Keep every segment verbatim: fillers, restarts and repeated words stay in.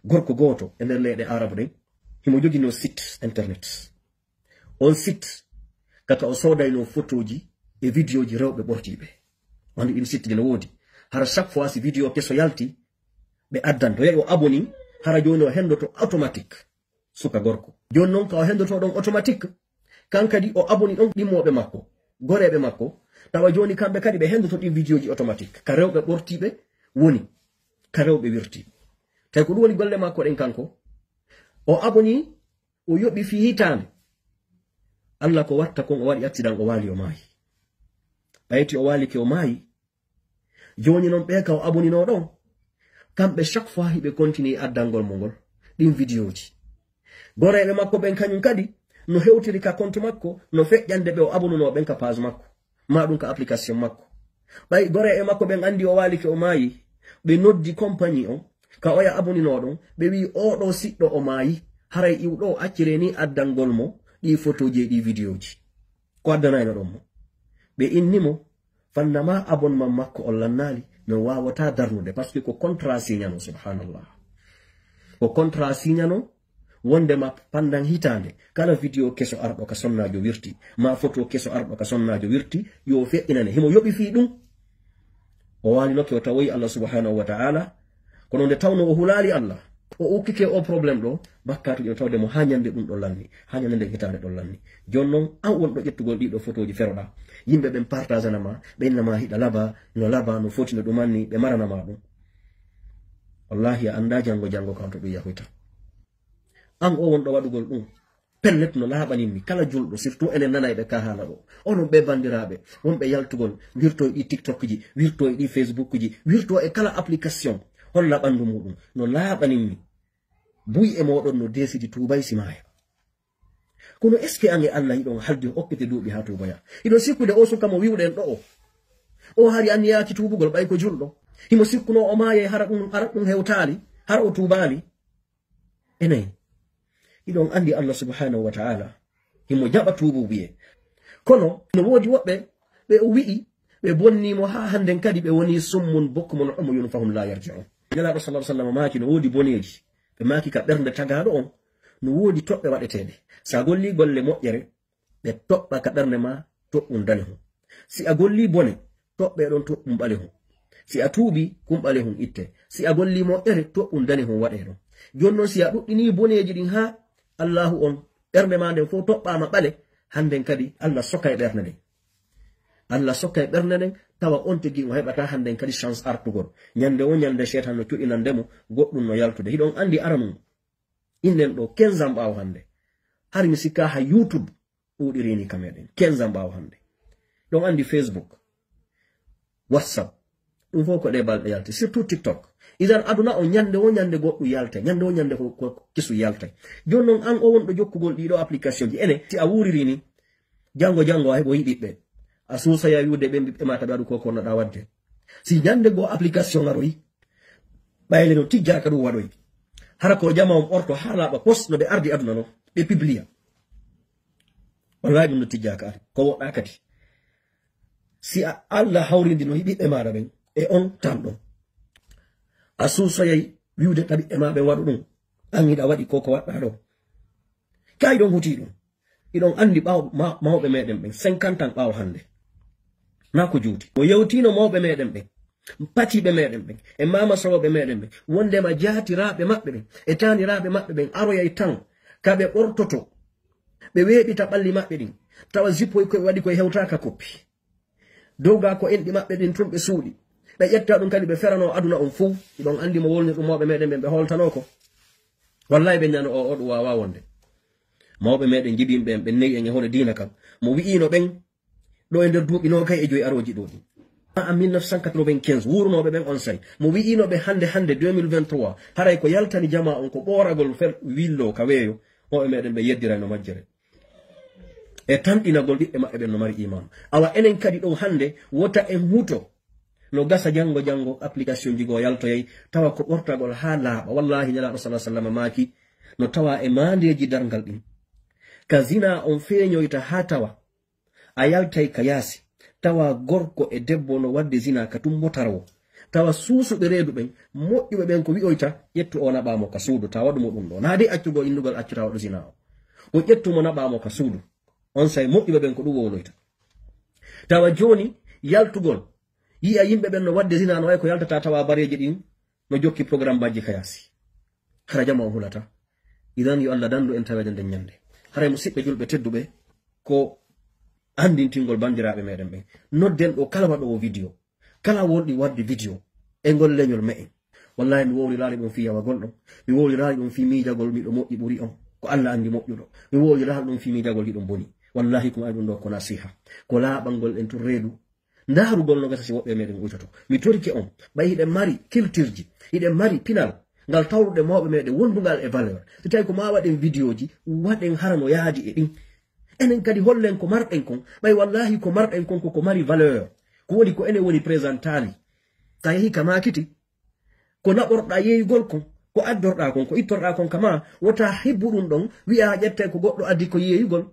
Gorko gooto e nder leyɗe Arabu ɗen, himo joginoo site internet. On site, kaka o soodayno fotooji e vidéoji rewɓe ɓortiiɓe. Wandi ɗin site ji no woodi. Hara chaque fois si vidéo keso yalti, ɓe addan. To yahi o aboni, hara jooni o hendoto automatique. Suka gorko. Jooni non ka o hendoto ɗon automatique, kan kadi o aboni ɗon ɗimmooɓe makko, goreeɓe makko. Tawa jooni kamɓe kadi ɓe hendoto ɗin vidéoji automatique. Ka rewɓe ɓortiiɓe woni, ka rewɓe wirti. Tawi ko ɗum woni golle makko ɗen kanko. O aboni, o yoɓi fii hitaande. Alla ko watta kon, o waɗi accident, o waali, o maayi. Ɓayti o waalike, o maayi. Jooni non ɓee ka o aboninoo ɗon, kamɓe chaque fois hiɓe continue addangol mo ngol, ɗin vidéoji. Goreeɓe makko ɓen kañum kadi no hewtiri ka compte makko, no feƴƴande ɓe o abonunoo ɓen ka page makko, maa ɗum ka application makko. Ɓay goreeɓe makko ɓen anndi o waalike, o maayi, ɓe noddi compagnie on, ka oya aboninoo ɗon, ɓe wi'i, "Oo ɗoo siɗɗo o maayi, haray iwɗo o acciree ni addangol mo ɗii fotooji e ɗii vidéoji." Ko addanayno ɗon mo? Ɓe inni mo, fannama abonnement makko on lannaali, no waawataa darnude, parce que ko contrat signano, subhanallah. Ko contrat signano, wondema pandan hitaande, kala vidéo keso arɗo ka sonnaajo wirti, ma photo keso arɗo ka sonnaajo wirti, yo feƴƴinane. Himo yoɓi fii ɗum. O waalinoke, o tawoyi Allah subhanahu wa ta'ala, kono nde tawno o hulaali Allah, o ukkike o problème ɗo, bakkaatuji no tawde mo haa ñande ɗum ɗo lanni, haa ñande nden hitaande ɗo lanni. Jooni non, an wonɗo ƴettugol ɗiɗo fotooji feroɗa, yimɓe ɓen partagana ma, ɓe inna ma hiɗa laba, no laba, no foti no ɗum anni, ɓe marana ma ɗum. Wallahi, a annda janngo, janngo kan to ɗum yahoyta. An o wonɗo waɗugol ɗum, pellet no laaɓaninmi kala julɗo, surtout enen nanayɓe ka haala ɗo. Onon ɓe banndiraaɓe, wonɓe yaltugol, wirto e ɗi TikTok ji, wirto e ɗi Facebook ji, wirto e kala application, holla ɓanndu muɗum. No laaɓaninmi, buy e mooɗon no deesidi tuubay si maaya. Kono est-ce que an e Allah hiɗon haldi okkete duuɓi haa tuubaya? Hiɗon sikkude o suka mo wi'uɗen ɗo o? O hari anniyaaki tuubugol ɓay ko julɗo. Himo sikkuno o maayay hara ɗum, hara ɗum hewtaali, hara o tuubaali. Enen, hiɗon anndi Allah subhanahu wa ta'ala, himo jaɓa tuubu wi'e. Kono, no woodi woɓɓe, ɓe o wi'i, ɓe bonni mo haa hannden kadi ɓe woni summun bukmun umyun fahum la yarji'un. Nelaaɗo sallallahu alaihi wasallam maaki, no woodi boneeji. Ɓe maaki ka ɓernde tagaaɗo on, no woodi toɓɓe waɗeteeɗe. Sa golli golle moƴƴere, ɓe toɓɓa ka ɓernde ma, toɓɓum danehum. Si a golli bone, toɓɓe ɗon toɓɓum ɓalehum. Si a tuubi, kum ɓalehum itte. Si a golli moƴƴere, toɓɓum danehum waɗe ɗon. Jooni non, si a ɗuɗɗini boneeji ɗin haa Allahu on, ɓernde ma nden fof toɓɓaama ɓale, hannden kadi Allah sokay ɓernde nden. Allah sokay ɓernde nden, tawa on tigi o heɓata hannden kadi chance artugol. Ñande o ñande, seytan no cuɗinande mo, goɗɗum no yaltude. Hiɗon anndi ara mum. Innen ɗo quinze ans ɓaawo hannde. Hari mi sikka ha YouTube ɗuuɗirini ka meɗen. Quinze ans ɓaawo hannde. Ɗon anndi Facebook, WhatsApp. Ɗum fof ko ɗe balɗe yalti. Surtout TikTok. Idan aduna o ñande o ñande goɗɗum yaltay. Ñande o ñande ko, ko, ko kesu yaltay. Jooni non an o wonɗo jokkugol ɗiɗo application ji. Ene, si a wuuriri ni, janngo, janngo a heɓoyi ɓiɓɓe. A suusaya wi'ude ɓen ɓiɓɓe ma taɓe waɗu ko konnoɗaa waɗde. Si ñande goo application aroyi, ɓayle no tijjaa ka ɗum waɗoyi. Hara ko jama on ɓorto haa laaɓa pos no ɓe ardi aduna non, ɓe pibliya. Wallahi ɗum no tijjaa ka ari. Ko woɗɗaa kadi. Si a, Allah hawrindi no ɓiɓɓe maaɗa ɓen e on tan ɗon. A suusayay wi'ude ka ɓiɓɓe ma ɓen waɗu ɗum. An hiɗa waɗi ko ko waɗɗaa ɗo. Kay ɗon hutii ɗum. Iɗon anndi ɓaawo ma-, mawɓe meɗen ɓen, cinquante ans ɓaawo hannde. Naa ko juuti. Mo yewtiino mawɓe meɗen ɓen, patiiɓe meɗen ɓen, e maama sowooɓe meɗen ɓen, wondema jaatiraaɓe maɓɓe ɓen, e taaniraaɓe maɓɓe ɓen aroyay tan, ka ɓe ɓortoto, ɓe weeɓita ɓalli maɓɓe ɗin, tawa jippoy koye waɗi koye hewtaaka koppi. Dowga ko enɗi maɓɓe ɗin tun ɓe suuɗi. Ɓe ƴetta ɗum kadi ɓe feranoo aduna on fow. Iɗon anndi mo wolni ɗum mawɓe meɗen ɓen ɓe hooltanoo ko. Wallahi ɓe nano o, o ɗum waawaa wonde. Mawɓe meɗen jibiimɓe en, ɓen newi en e hoore diina kan. Mo wi'iino ɓen ɗo e nder duuɓi noogay e joyi arooji ɗo ɗin. Haa mille neuf cent quatre-vingt-quinze, wuurnooɓe ɓen on say. Mo wi'iino ɓe hannde, hannde deux mille vingt-trois, haray ko yaltani jamaa on ko ɓooragol fel willo ka weeyo, mawɓe meɗen ɓe yeddirayno majjere. E tanɗinagol ɓiɓɓe maɓɓe ɓen no mari iimaanu. Awa enen kadi ɗo hannde, wota en huto no gasa janngo, janngo application ji goo yaltoyay, tawa ko ɓortagol haa laaɓa. Wallahi, Nelaaɗo sallallahu alaihi wasallam maaki, no tawa e maandeeji darngal ɗin. Ka zina on feeñoyta haa tawa. A yaltay ka yaasi, tawa gorko e debbo no waɗde zina ka tumbotarwo. Tawa suusuɓe reedu ɓen, moƴƴuɓe ɓen ko wi'oyta, ƴettu o naɓaa mo ka suudu, ta waɗu mo ɗum ɗo. Naa dey accugo innugol accu ta waɗu zina o. Ko ƴettu mo naɓaa mo ka suudu. On say moƴƴuɓe ɓen ko ɗum wowloyta. Tawa jooni yaltugol, yi'a yimɓe ɓen no waɗde zina no way ko yaltata tawa bareeji ɗin no jokki programme majji ka yaasi. Hara jama o hulata. Idan yo Allah dandu en taweede nden ñande. Haray musiɓɓe julɓe tedduɓe ko andintingol bandiraaɓe meɗen ɓen. Nodden ɗo kala waɗoowo video, kala wonɗi wadde video e ngol leñol me'en. Wallahi mi wowliraali ɗum fii yawagol ɗon. Mi wowliraali ɗum fii miijagol miɗo moƴƴi ɓuri on. Ko Allah andi moƴƴuɗo. Mi wowliraali ɗum fii miijagol hiɗum boni. Wallahi ko mi waɗi ɗum ɗo ko nasiha. Ko laaɓangol en tun reedu. Ndaarugol no gasa si woɓɓe meɗen uytoto. Mi torike on, ɓay hiɗen mari kiltirji, hiɗen mari pinal, ngal tawruɗe mawɓe meɗen wondungal e valeur. Si tawi ko ma waɗen vidéoji, waɗen hara no yaadi e ɗin. Enen kadi hollen ko marɗen kon, ɓay wallahi ko marɗen kon ko ko mari valeur. Ko woni ko enen woni présentali. Sa yehi ka maakiti, ko naɓorɗa yeeyugol kon, ko addorɗa kon, ko ittorɗa kon kama, wota hibbu ɗum ɗon, wi'a ƴette ko goɗɗo addi ko yeeyugol.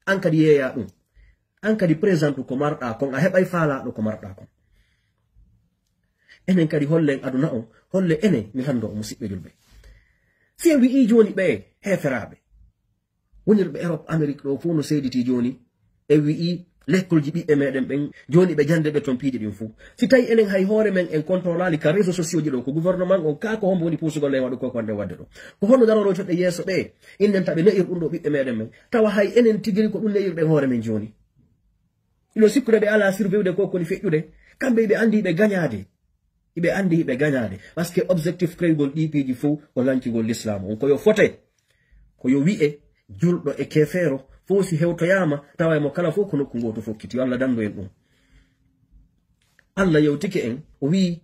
An kadi yeeya ɗum. An kadi présente ko marɗa kon, a heɓay faalaaɗo ko marɗa kon. Enen kadi hollen aduna on, holle enen mi lanndo on musiɓɓe julɓe. Si en wi'i jooni ɓe heeferaaɓe, wonirɓe Europe, Amérique ɗo fof no seediti jooni, e wi'i lekkolji ɓiɓɓe meɗen ɓen, jooni ɓe jannde ɓe ton piiji ɗin fof. Si tawi enen hay hoore men en contrôlaali ka réseaux sociaux ji ɗo, ko gouvernement on kaa ko hombo woni puusugol en waɗu ko konde wadde ɗo. Ko honno daroroytoɗen yeeso ɓe, innen taɓe ne'ir ɗum ɗo ɓiɓɓe meɗen men. Tawa hay enen tigiri ko ɗum ne'irɗen hoore men jooni. Ino sikkude ɓe alaa surveillé ko koni feƴƴude. Kamɓe ɓe anndi ɓe gañaade. Iɓe anndi iɓe gañaade. Parce que objectif kreyugol ɗii piiji fof ko lancugol l'islam on. Ko yo fote, ko yo wi'e julɗo e keefeero fof si hewtoyaama, tawa e mo kala fof ko nokku ngootu fokkiti. Yo Allah dandu en ɗum. Allah yewtike en, o wi'i,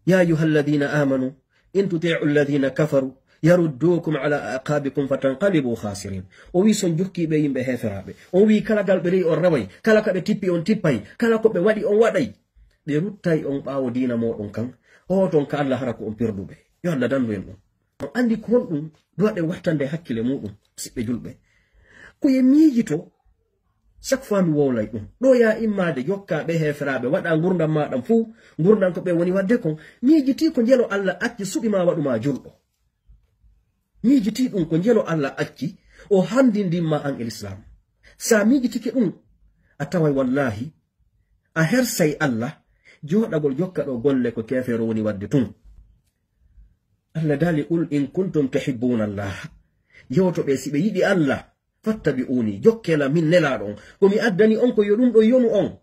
"Ya ayyuha alladhina amanu, in tuti'u alladhina kafaru, yaruddukum ala aqabikum fatanqalibu khasirin." O wi'i, son jokki ɓe yimɓe heeferaaɓe. On wi'i, kala gal ɓe re'i on reway, kala ka ɓe tippi on tippay, kala ko ɓe waɗi on waɗay. Ɓe ruttay on ɓaawo diina mooɗon kan, hooton ka Allah hara ko on perduɓe. Yo Allah dandu en ɗum. On anndi ko honɗum duwaɗen wattande hakkile muɗum, siɓɓe julɓe. Ko ye miijito, chaque fois mi wowlay ɗum. Ɗo ya immaade, jokka ɓe heeferaaɓe, waɗa ngurdam maaɗam fuu, ngurdam ko ɓe woni waɗde kon. Miijiti ko njelo Allah acci suɓi ma waɗu ma julɗo. Miijiti ɗum ko njelo Allah acci, o handindin ma an e l'islam. Sa miijitike ɗum, a taway wallahi, a hersay Allah, jooɗagol jokka ɗo golle ko keefeero woni waɗde tun. Allah daali, "Qul in kuntum tuhibbuna Allah." Yewto ɓe si ɓe yiɗi Allah, "fattabi'uni, jokkela min nelaaɗo on. Ko mi addani on ko yo ɗum ɗo yonu on.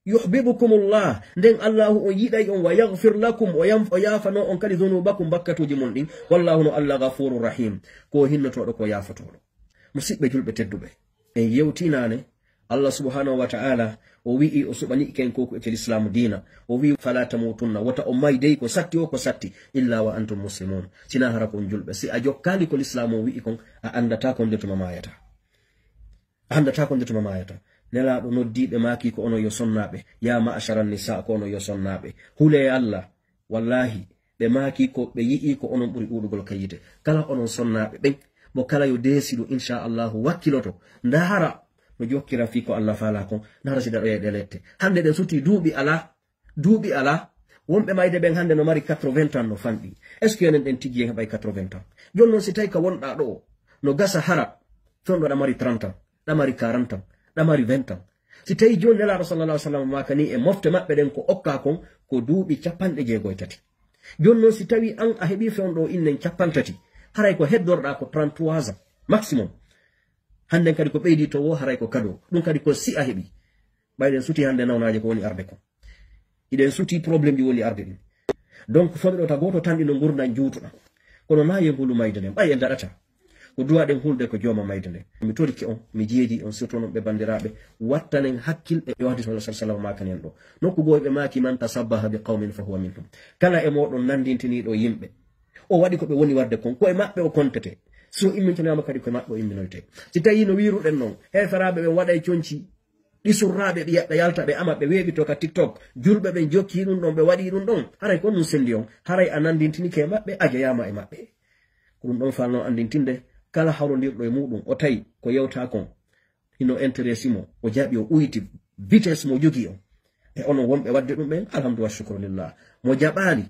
Yuhibbukumullah, nden Allahu on yiɗay on, wa yaghfir lakum, o yam-, o yaafano on kadi dhunubakum, bakkatuuji mon ɗin. Wallahu no Allah ghafurur rahim, ko hinnotooɗo ko yaafotooɗo." Musiɓɓe julɓe tedduɓe, en yewtinaane Allah subhanahu wa ta'ala, o wi'i o suɓani ken ko ko e lislaamu diina. O wi'i, "Fala tamutunna," wota o maydey ko satti o ko satti, "illa wa antum muslimun." Sina hara ko on julɓe. Si a jokkaali ko lislaamu o wi'i kon, a anndata ko nde tuma maayata. A anndata ko nde tuma maayata. Nelaaɗo noddiiɓe maaki ko onon yo sonnaaɓe. Ya ma'asharan nisa, ko onon yo sonnaaɓe. Hulee Allah. Wallahi, ɓe maaki ko ɓe yi'i ko onon ɓuri ɗuuɗugol ka yiite. Kala onon sonnaaɓe ɓen, mo kala yo deesiɗo, inchallahu, wakkiloto. Ndahara no jokkira fii ko Allah faala kon. Ndahara si daɗoyay ɗe lette. Hannde ɗen suti duuɓi alaa. Duuɓi alaa. Wonɓe mayde ɓen hannde no mari quatre-vingts ans no fanɗi. Est-ce que enen ɗen tigi en heɓay quatre-vingts ans? Jooni non si tawi ka wonɗaa ɗo, no gasa hara, fewndo ɗa mari trente ans, ɗa mari quarante ans, ɗa mari vingt ans. Si tawi jooni Nelaaɗo sallallahu alaihi wasallam maakani e mofte maɓɓe ɗen ko okka kon, ko duuɓi capanɗe jeego e tati. Jooni non si tawi an a heɓi fewndo innen capantati, haray ko heddorɗaa ko trente-trois ans, maximum. Hannden kadi ko ɓeydi to wo haray ko kado. Ɗum kadi ko si a heɓi. Ɓayɗen suti hannde nawnaaje ko woni arde kon. Iɗen suti problème ji woni arde ɗin. Donc, fewndo ta gooto tan ɗino ngurndan juutuɗan. Kono na ye ngulu mayde nden, ɓay en daɗata. Ko duwaɗen hulde ko jooma mayde nden. Mi torike on, mi jeedi on, surtout non ɓe bandiraaɓe, wattanen hakkil e yo hadis Muhammad sallallahu alaihi wasallam maakani en ɗo. Nokku goo ɓe maaki, "Man tashabbaha bi qawmin fa huwa minhum." Kala e mooɗon nandintiniiɗo yimɓe, o waɗi ko ɓe woni waɗde kon, ko e maɓɓe o kontete. Si o immintinaama kadi ko e maɓɓe o imminoyte. Si tawi no wiiruɗen non, heeferaaɓe ɓen waɗay conci, ɗi surraaɓe ɓe yaɗɗa yalta ɓe ama ɓe weeɓi to ka TikTok, julɓe ɓen jokki ɗum ɗon, ɓe waɗi ɗum ɗon, haray ko ɗum sendi on, haray a nandintinike e maɓɓe, a jeyaama e maɓɓe. Ko ɗum ɗon falno andintinde kala hawrondirɗo e muɗum, o tawi ko yewta kon hino intéresse mo, o jaɓi, o uyti vitesse mo jogii on. E onon wonɓe waɗde ɗum ɓen, alhamdu wa shukru lillah. Mo jaɓaali,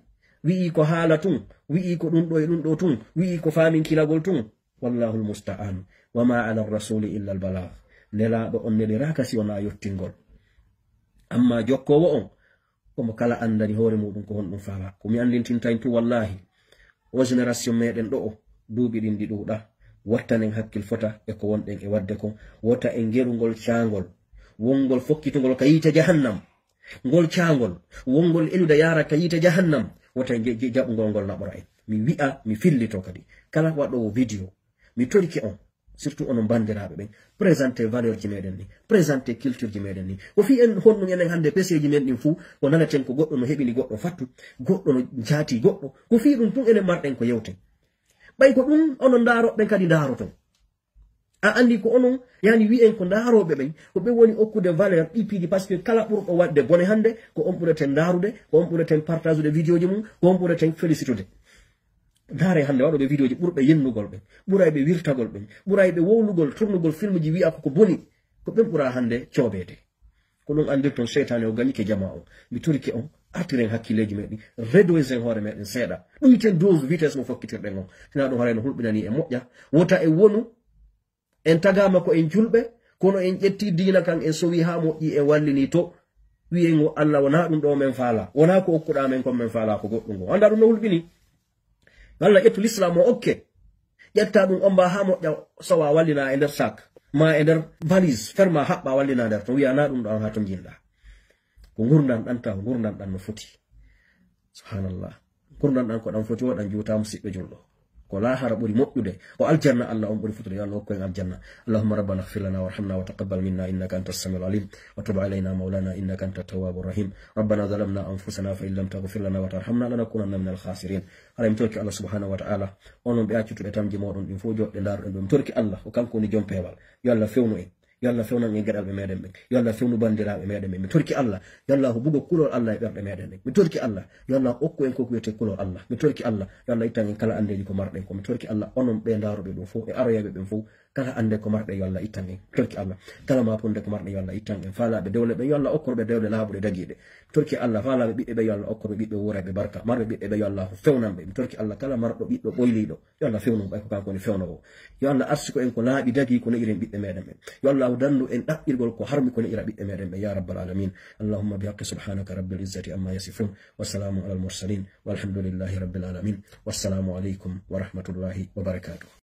wi'i ko haala tun, wi'i ko ɗum ɗo e ɗum ɗo tun, wi'i ko faamin kilagol tun, wallahul musta'an. Wa ma ala rasuli illa al balagh. Nelaaɗo on neliraaka si wonaa yottingol. Amma jokkoowo on, komo kala anndani hoore muɗum ko honɗum faala. Ko mi anndintinta en tun, wallahi, o génération meɗen ɗo o, duuɓi ɗin ɗi ɗuuɗa, wattanen hakkil fota e ko wonɗen e waɗde kon. Wota en ngeru ngol caangol, wongol fokkitungol ka yiite jahannam. Ngol caangol, wongol elude yaara ka yiite jahannam. Wota en je-, je-, jaɓungol ngol naɓora en. Mi wi'a, mi fillito kadi. Kala waɗoowo vidéo, mi torike on, surtout onon banndiraaɓe ɓen, présenter valeur ji meɗen ni, présenter culture ji meɗen ni. Ko fii en honɗum enen hannde peseeji men ɗin fuu, ko naneten ko goɗɗo no heɓini goɗɗo fattu, goɗɗo no jaati goɗɗo. Ko fii ɗum tun enen marɗen ko yewten. Ɓay ko ɗum onon ndaarooɓe ɓen kadi ndaaroton. A anndi ko onon, yani wi'en ko ndaarooɓe ɓen, ko ɓe woni okkude valeur ɗi piiji, parce que kala ɓurɗo waɗde bone hannde, ko on ɓureten ndaarude, ko on ɓureten partageude vidéoji mum, ko on ɓureten félicitude. Ndaare hannde waɗooɓe vidéoji ɓurɓe yennugol ɓen, ɓurayɓe wirtagol ɓen, ɓurayɓe wowlugol, tournugol filmji wi'a ko ko boni, ko ɓen ɓura hannde coobeede. Ko ɗum anndirton seytaane o gañike jamaa on. Mi torike on, artiren hakkilleeji meɗen, réduisen hoore meɗen seeɗa. Ɗuyten dose vitesse mo fokkitirɗen on. Hinaa ɗum haray no hulɓinanii e moƴƴa. Wota e wonu, en tagaama ko en julɓe, kono en ƴetti diina kan, en sowi haa moƴƴi, en wallini to. Wi'en o Allah, wonaa ɗum ɗo men faala. Wonaa ko okkuɗaa men kon men faala, ko goɗɗum ngo. Anndaa ɗum no hulɓini. Walla ƴettu l'islam o okke. Ƴetta ɗum omba haa moƴƴa, sowa wallina e nder sac. Ma e nder valise, ferma haɓɓa wallina nder. To wi'a na ɗum ɗo an haa to njinɗa. Ko ngurndan ɗan taw, ngurndan ɗan no foti. Subhanallah. Ngurndan ɗan ko ɗan foti, o ɗan juuta musiɗɗo julɗo. Ko laahara ɓuri moƴƴude, o aljanna Allah on ɓuri fotude, yo Allah hokku en aljanna. اللهم ربنا اغفر لنا وارحمنا وتقبل منا إنك أنت السميع العليم وتب علينا مولانا إنك أنت التواب الرحيم. ربنا ظلمنا أنفسنا فإن لم تغفر لنا وترحمنا لنكونن من الخاسرين. Haray mi torki Allah subhanahu wa ta'ala, onon ɓe accituɓe tamji moɗon ɗin fof joɗɗe ndaruɗen ɗum. Mi torki Allah, ko kanko woni jom peewal. Yo Allah fewnu en. Yo Allah fewnan en geɗalɓe meɗen ɓen. Yo Allah fewnu banndiraaɓe meɗen ɓen. Mi torki Allah, yo Allah bugo kulol Allah e ɓerɗe meɗen ɗen. Mi torki Allah, yo Allah okku en ko wi'ete kulol Allah. Mi torki Allah, yo Allah ittan en kala anndeeji ko marɗen ko. Mi torki Allah, onon ɓe ndaruɓe ɗum fof e aroyaaɓe ɓen fof, kala annde ko marɗen yo Allah ittan en. Mi torki Allah, kala maapunde ko marɗen yo Allah ittan en. Faalaaɓe dewle ɓen yo Allah okkorɓe dewle laaɓuɗe dagiiɗe. Mi torki Allah, faalaaɓe ɓiɓɓe ɓen yo Allah okkorɓe ɓiɓɓe wuurayɓe barka. Marɓe ɓiɓɓe ɓen yo Allah fewnan ɓe. Mi torki Allah, kala marɗo ɓiɗɗo ɓoyliiɗo, yo Allah fewnu mo, ɓay ko kanko woni fewnoowo. Yo Allah arsuko en ko laaɓi dagii ko ne'iren ɓiɓɓe meɗen ɓen. Yo Allah dandu en ɗaɓɓirgol ko harmi ko ne'ira ɓiɓɓe meɗen ɓen, ya rabbal alamin. اللهم بحق سبحانك رب العزة عما يصفون وسلام على المرسلين والحمد لله رب العالمين. والسلام عليكم ورحمة الله وبركاته.